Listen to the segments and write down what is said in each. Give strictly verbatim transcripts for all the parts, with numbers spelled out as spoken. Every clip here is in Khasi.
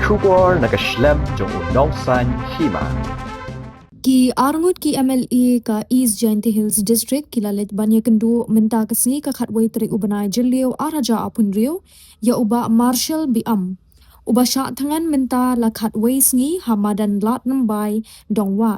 Khubor na ka shlem jong u Nongsaiñ Hima. Ki arngut ki M L A ka East Jaintia Hills District ki la leit ban ïakynduh mynta ka sngi ka khatwei tarik u bnai Jylliew ar hajar arphew hynriew ïa u Bah Marshall Biam, uba shah thngan mynta la khatwei sngi ha madan Lad Nymbai Dongwah.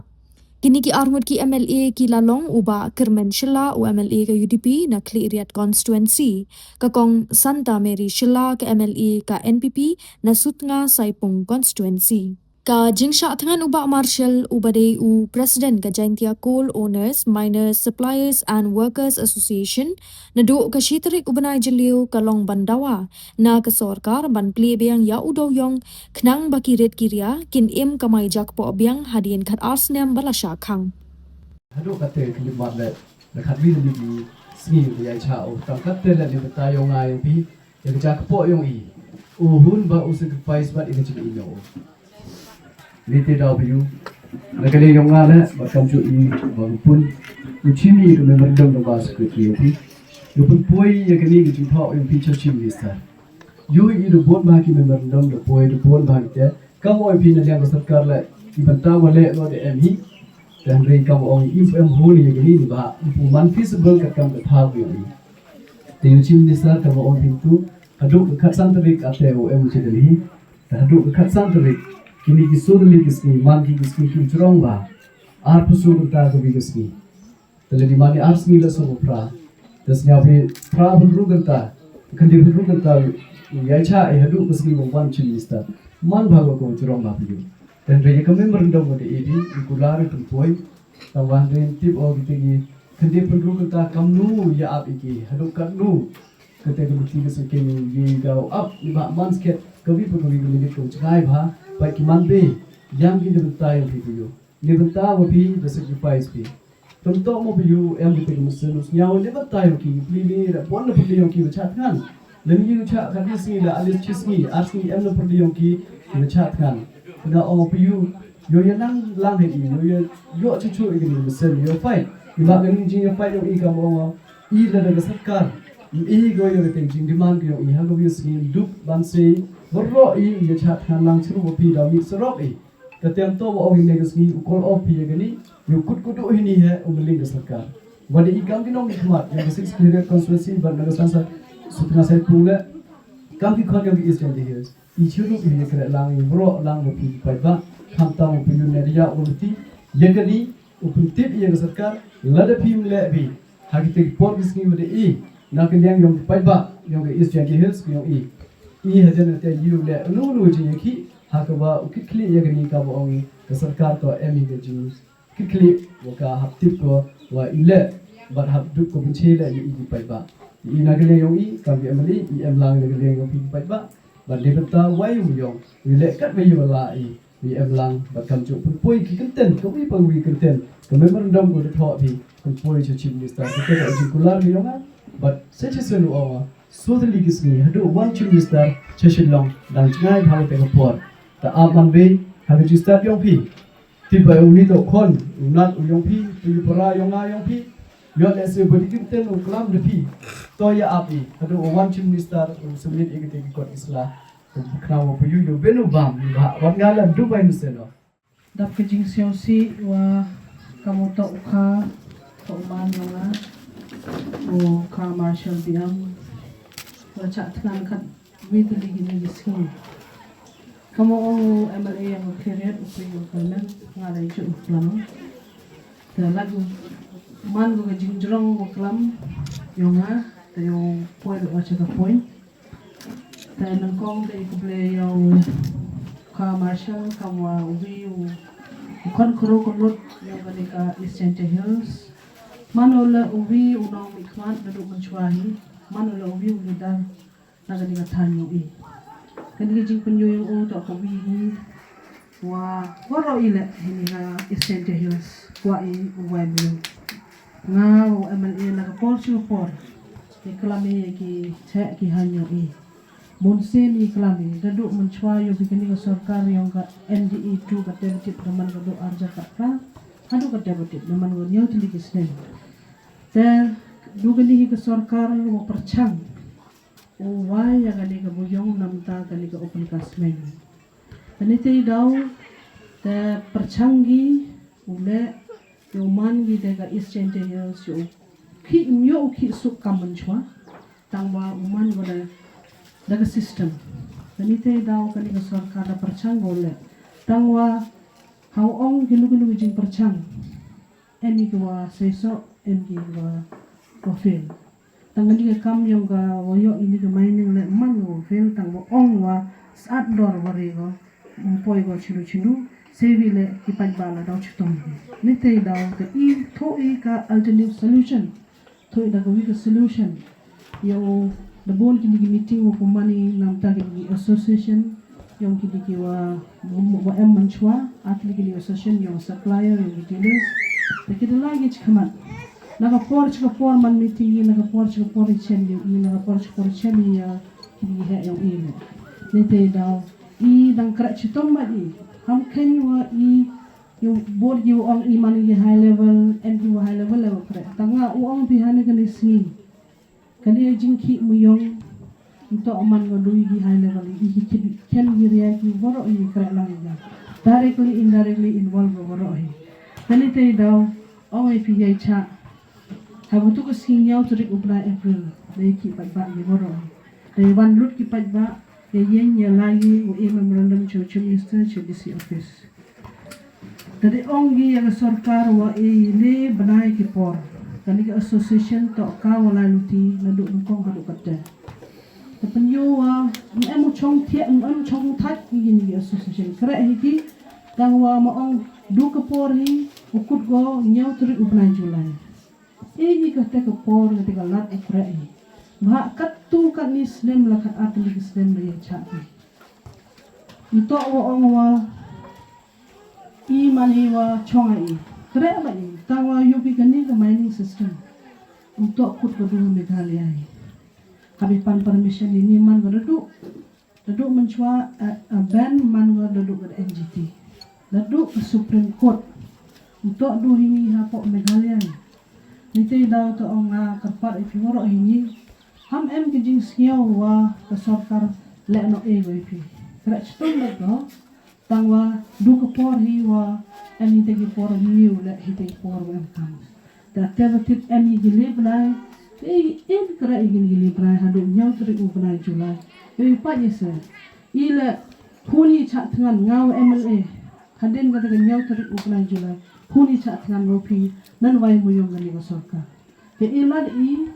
Kine ki arngut ki M L A ki la long u Bah Kyrmen Shylla, u M L A ka U D P na Khliehriat constituency, ka Kong Santa Mary Shylla, ka M L A ka N P P na Sutnga Saipung constituency. Ka jingshah thngan u Bah Marshall, uba dei u President ka Jaintia Coal Owners, Miners, Suppliers and Workers Association, naduh ka shi tarik u bnai Jylliew ka long ban dawa na ka sorkar ban plie biang ïa u dewïong, khnang ba ki rit ki ria kin im kamai jakpoh biang hadien khatar snem ba la shah khang. Haduh katte ka lympat leh, da khatwei tylli ki sngi ka ïai shah, u tang katte leh, lympat ïong nga ïong phi, ïa ka jakpoh ïong i, u hun ba u sacrifice bad ïa ka jingim ïong u. Lite daw phi u, na ka liang ïong nga leh, ba kam ju i ba u pun u chim i ka memorandum da ba secretary ïong phi, u pun poi ïa kane ka jingthoh ïong phi cha Chief Minister. Ïoh i da bun bha ki memorandum da poi, da bun bha ki te. Kam ong phi na liang ka sorkar leh, i bynta wa leh lo da em hi. Te hynrei kam ong i em huni ïa kini ni ba, u man feasible ka kam ka thaw ïa i. Te ïa u Chief Minister kam ong phi tu, haduh ka khatsan tarik ate u em u cha Delhi. Te haduh ka khatsan tarik, kini ki soo tylli ki sngi, man ki ki sngi ki jrong ba. Arphew soo kynta ka wi ka sngi. Te lada man ïa ar sngi la soo phra. Te sngew phi phra phew hynriew kynta. Khyndai phew hynriew kynta. Ïa cha i haduh ka sngi ba wan Chief Minister. Man bha ko jrong bha phi u. Te hynrei ïa ka memorandum ka dei i dei i kular i pynpoi. Tang wan dei tip o ki te ki khyndai phew hynriew kynta kamnu ïa ap i ki. Haduh katnu. Kata ka bukti ka sengkeng i ga ap i ba man sket ka wi phew ka wi ka minit ka jngai bha. Ba ki man be. Ïam ki da bynta ïa phi phi u. Ni bynta wa phi da sacrifice phi. Kam to mo phi u em phi te ka mynsiem u sngew ni bynta ïong ki pli ni da pon da pli ïong ki ba cha thngan. Lem ki u cha ka di sngi da alis chi sngi ar sngi em na pli ïong ki ba cha thngan. Kynda ong phi u ïoh ïa nang lang hi ïoh ïa ïoh chu chu i ka ni mynsiem ïoh fight. I ma ka ni jing ïa fight ïong i kam ong i la da ka sorkar. I ko ïa ka te jing demand ïong i ha ka wi sngi duk ban sei. Baroh i ïa cha thngan lang chru wa phi da mi sarok i. Ka tem to wa ong hi ne ka sngi u call off hi ïa kani, ïa u kut kuduh hi ni he u mling ka sorkar. Wa da i kam ki nong i khmat ïa ka six Khliehriat constituency bad na ka san sa Sutnga Saipung le kam ki khot ïa ka East Jaintia Hills. I chiru hi ïa ka lang ïa bro lang wa phi ki paidbah. Kham tam wa phi ïa ne ria wa ti ïa kani u pyntip ïa ka sorkar lada phi mleh phi. Ha kita ki por ki sngi wa da i na ka liang ïong ki paidbah ïong ka East Jaintia Hills ïong i. I hajan te ïu le unu unu jing ki ha ka wa u kit khlieh ïa kani ka wa ong ka sorkar to em i ka jing kit khlieh wa ka hap tip ko wa i le bad hap duk ko pynche le i ki paidbah. I na ka liang ïong i kam ki M L A i em lang na ka liang ïong ki paidbah. Bad le bynta wa i u ïong i le kat wa i wa la i. Wi em lang bad kam ju pynpoi ki kyntien ka wi pa wi kyntien ka memorandum ko da thoh phi pynpoi cha Chief Minister ka te ka jingkular ni yong bad sa chi sen u awa so tylli ki sngi haduh wan Chief Minister cha Shillong dang jngai bha te ka por ta ap man bei ha ka jingstad yong phi. Ti ba u ni to khon u nat u yong phi u para yong nga yong phi. Ïoh lehse ba dei kyntien u klam da phi. To ïa ap i haduh u wan Chief Minister u submit ïa kite ki kot ki sla. Khnang wa phi ïoh ïoh ben u bam ba wat nga la Dubai mynsiem. Dap ka jingsngewsih wa ka mo to u kha to u man yong nga u kha Marshall Biam. Wa chah thngan kat wi tylli kine ki sngi. Ka mo ong u M L A yong ka Khliehriat u phi u kha men nga la ïoh u klam. Te la u man ko ka jingjrong ko klam yong nga te u poi u cha ka poi. Te nyngkong te i khublei ïa u kha Marshall kam wa u wi u khon khru khon lut ïa kane ka East Jaintia Hills. Man u la u wi u nongmihkhmat naduh mynshwa hi. Man u la u wi u leader na kane ka thaiñ ïong i. Kane ka jingpynïoh ïong u to ka wi hi. Wa waroh i leh hini ha East Jaintia Hills kwah i u wai briew. Nga u M L A na ka por shu ka por i klam i ki cheh ki haiñ ïong i. Bun sien i klam i da duh mynshwa ïong phi kane ka sorkar ïong ka N D A two ka te ba tip ka man ka duh arja ka phra. Haduh ka te ba tip na man ka ñiew tylli ki snem. Te duh kane hi ka sorkar wa pyrchang u wai ïa kane ka bujong namta kane ka open cast mine. Nitei daw te pyrchang gi u leh ïa u man gi da ka East Jaintia Hills ïa u khih, ym ïoh u khih suk kam mynshuwa. Tang wa u man ko da da ka system. Nitei daw kane ka sorkar da pyrchang ko leh. Tang wa ha u ong kino kino ki jingpyrchang, em ki wa seisoh, em ki wa wa fail. Tang kane ka kam ïong ka wa ïoh ini ka mining leh man wa fail, tang wa ong wa sat dor wa re ko, ym poi ko chinu chinu, sei wi leh ki paidbah la daw chitom. Nitei daw te i thoh i ka alternative solution. Thoh i da ka wi ka solution. Ïa u da bun kini ki meeting wa kumne namta kini ki association, ïong kini ki wa wa em mynshuwa, at kini ki association, ïong supplier, ïong ki dealers. Te ki da la ki chi khmat. Na ka por chi ka por man meeting i, na ka por chi ka por i chen i, na ka por chi ka por i chen i ïa kini ki heh ïong i. Nitei daw i dang khreh chitom bad i. Ham khein wa i ïa u bor ïa u ong i man ïa high level, em ïa u high level level khreh. Tang nga u ong phi ha ne kane sngi. Kane jingkhih muyong, nto man nga dui ïa high level, i ki khin khin ïa ria ki boro i khreh lang ïa. Directly, indirectly involved boro hi. Kane te daw ong ai phi ïa cha. Ha batu ka sngi ïa u tarik u bnai April, dei ki paidbah ïa boro hi. Dei wan lut ki paidbah ïa ïeng ïa lai ïa u memorandum cho Chief Minister cho D C office. Te dei ong ïa ka sorkar wa i le bnai ki por. Kane ka association to ka wa lai luti na duk nyngkong ha duk kate. Te pynïoh wa em u chong thiah, em chong thak ïa ni association. Kre hi ki tang wa ma ong duk ka por hi u kut go ïa u tarik u bnai July. Ïa ni kate ka por kate ka lad u kre hi. Ba kat tu kat ni snem la kat at ni snem la ïa cha hi. Nto wa ong wa i man i wa chong i. Kre ma i tang wa ïa phi kane ka mining system. Nto kut ka du Meghalaya i. Ka bi pan permission i ni man ka dadu. Dadu mynshuwa, eh, eh, ban man ka dadu ka N G T. Dadu ka Supreme Court. Nto du hi ni ha po Meghalaya i. Nitei daw to ong nga kyrpad i phi boro hi ni. Ham em ki jingsngew wa ka sorkar leh no e go i phi. Kre chitom leh go. Tang wa du ka por hi wa em hi te ki por hi u leh hi te ki por wa em kam. Da te ba tip em hi ki le bnai. Te in kra hi ki le bnai ha du ïa u tarik u bnai July. Te i pa i se. I le huni cha thngan nga wa M L A. Hadien ka te ka ïa u tarik u bnai July. Huni cha thngan wa phi nan wai muyong kane ka sorkar. Te i lad i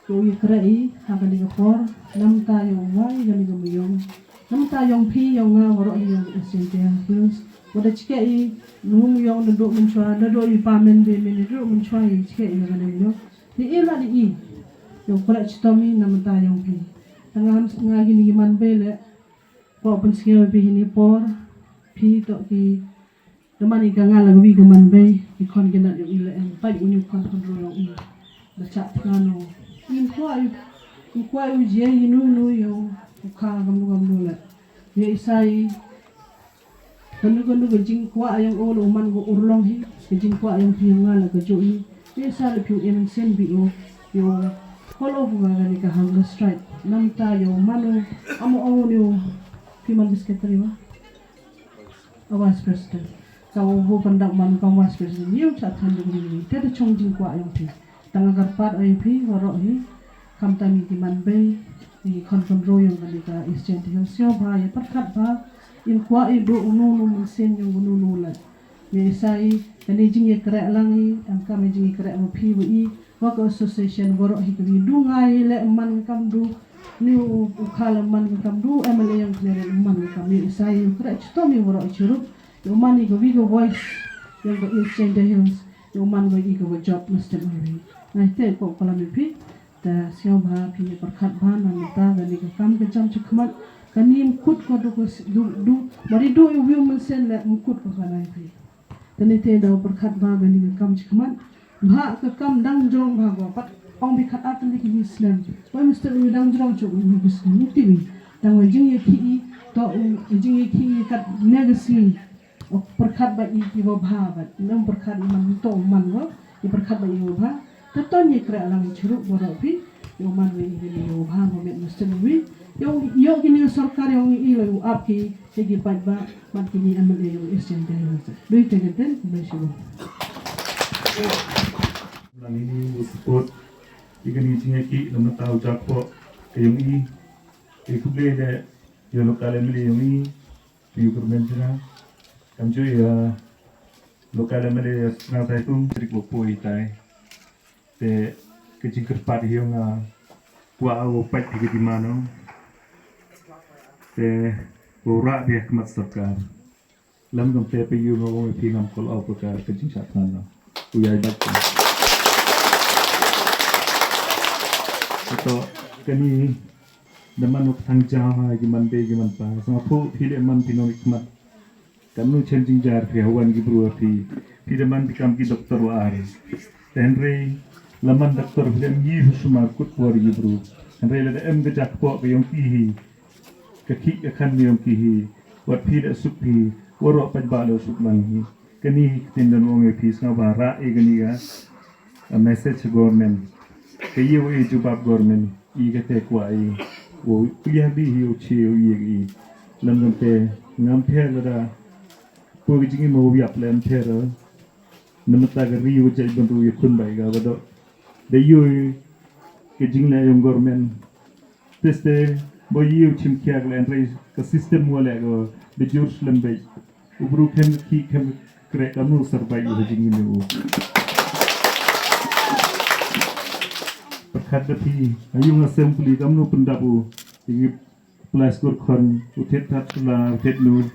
Ko ïa kra i ha kane ka por namta ïong wai kane ka muyong. Namta ïong phi ïong nga waroh ïong East Jaintia Hills. Wada chike i nu muyong da dok mynshuwa da dok i pa men be men da dok mynshuwa i chike i kane muyong. Ni i la di i ïong kra chitom i namta ïong phi. Tanga ham nga kini ki man be le ko pynsngew phi hini por phi to ki Te man i ka nga la wi ka man bei i khon ki nat ïong i le em pai u ni u khon khon ro ïong i. Ba cha thngan o in kwai in kwai u je i nu nu ïong u kha gam nu gam nu le. Ye i sai ka nu ka nu ka jingkwah ïong o lo man ko urlong hi ka jingkwah ïong phi ïong nga la ka jo i. Ye sa le phi u em sen bi o ïong hol o bu nga ni ka hunger strike. Namta ïong man o amo o ni o phi man bisketri ma. A Vice President. Ka u bu pandap man ka Vice President. Ïa u cha than dum ni. Te da chong jingkwah ïong phi. Tang agar pat ïong phi waroh hi. Kam tang ki man bei. Ki khon khon ro ïong kane ka East Jaintia Hills sio ba ïa pyrkhat ba. In kwah i do unu nu mynsiem ïong unu nu la. Ïa i sa i kane jingïakhreh lang i em kam i jingïakhreh ma phi wa i. Wa ka association waroh hi ka wi du ngai le man kam du ni u khala man kam du M L A ïong khlere man kam ni sa i kre chitom i waroh chirup ïong man i ka wi ka voice ïong ka East Jaintia Hills ïong man ka i ka wa job Mister Murray. Ngai te ko kolam i phi ta siaw bha phi ni pyrkhat bha na mata ga ni ka kam ka jam chikmat ka nim kut ko du ko du du bari du i wi mynsiem le mkut ko ka nai phi. Tene te daw pyrkhat ba bani ka kam chikmat ba ka kam dang jrong ba ba pat ong bi khat at li ki snem. Wai mister u dang jrong chuk u bi snem u ti wi. Dang wai jing ye ki i to u jing ye ki i kat ne ga si. O pyrkhat ba i ki ba ba ba nem pyrkhat i man to man wa i pyrkhat ba i ba ba. Ta ton ye kre alang churuk ba ro pi. Yo man wi i ni yo ba ba met mister wi. Ïoh, ïoh kine ki sorkar ïoh i la u ap ki, te ki paidbah, bad kine M L A ïoh i sien te ïoh sa. Dei te ka ten, dei shuwa. Lang ini u support, i kane jingïakhih, na mata u jakpoh, ka ïoh i, i khublei le, ïoh local M L A ïoh i, ïoh government jena, kam ju ïa, local M L A ïa Sna Taitung, trik wa poi tai. Te ka jingkyrpad hi nga kwah u peit hi ka demand u. Te u rah bha ha khmat sorkar. Lem kam te pa ïu nga ong phi ngam call out ka, ka jingshah than na. U ïai bad ka. Te to kani da man u thang jaw ha ki man dei ki man pa. Sngewthuh phi le man phi nongkhmat. Kamnu chen jingjia phi ha wan ki bru phi. Phi da man phi kam ki doktor wa ar. Te hynrei la man doktor phi da em ngi hu sumar kut por ki bru. Hynrei la da em ka jakpoh ka ïong ki hi. Ka khih ka khan ïong ki hi. Wat phi da suk phi. Waroh paidbah la suk lang hi. Kani hi ktien don ong ïa phi sngewbha rah ïa kani ka. A message government. Ka ïa u i jubab government. I kate kwah i. U clear di hi u chi u i i. Lem lem te ngam pher lada. Pur ka jingim u yap lem pher. Na mata ka ri u jai ban ru ïa khun bai ga ba do. Da ïu ka jingleh ïong government. Te ste ba ïu chim kiak le hynrei ka system wa le ga da jur slem bai. U bru khem ki khem kreh kamnu survive ïa ka jingim u. Pyrkhat da phi, ha ïung assembly kamnu pyndap u. Ïa ki plaskur khon, u thied thap sula, u thied nu.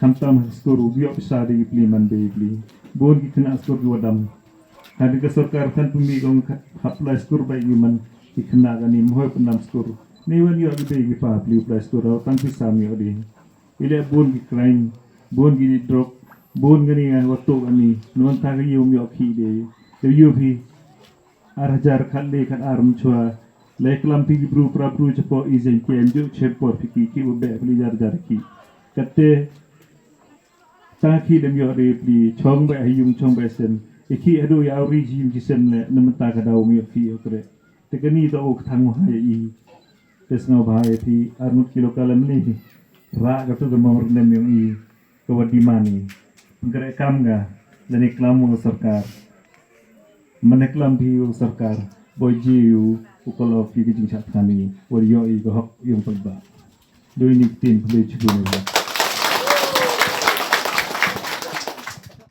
Khamtam ha skur u ïoh pisa da ki pli man da ki pli. Bun ki khynnah skur ki wa dam. Hadien ka sorkar than pynmih kong hap plaskur ba ki man ki khynnah kani mhoi pyndam skur. Nei wan ïoh ki bei ki pa pli plaskur, tang pisa ym ïoh di. I leh bun ki crime, bun ki drug, bun kani ngan wa tuh kani, na mynta ka ïu ym ïoh khih de. Te ïu phi, ar hajar khatlai khatar mynchwa, leh klam phi ki bru pra bru chapoh i jeng ki em ju cher por phi ki ki u beh phi li jar jar ki. Kate, ta ki dem ïoh de phi chong beh ha ïung chong beh sem. I ki adu ïa u ri ji ïung ji sem le, na mynta ka daw ym ïoh khih ïoh kreh. Te kani to u kthang u ha ïa i. Te sngewbha ïa phi, arngut ki local M L A. Rah ka tu ka mong rnem ïong i, ka wa demand i. Pynkreh kam ka, lane klam wa sorkar. Mane klam phi wa sorkar, boi ji u, u call out phi ka jingshah than i, wa ïoh i ka hok ïong paidbah. Doi ni ktien phi le chibu ne.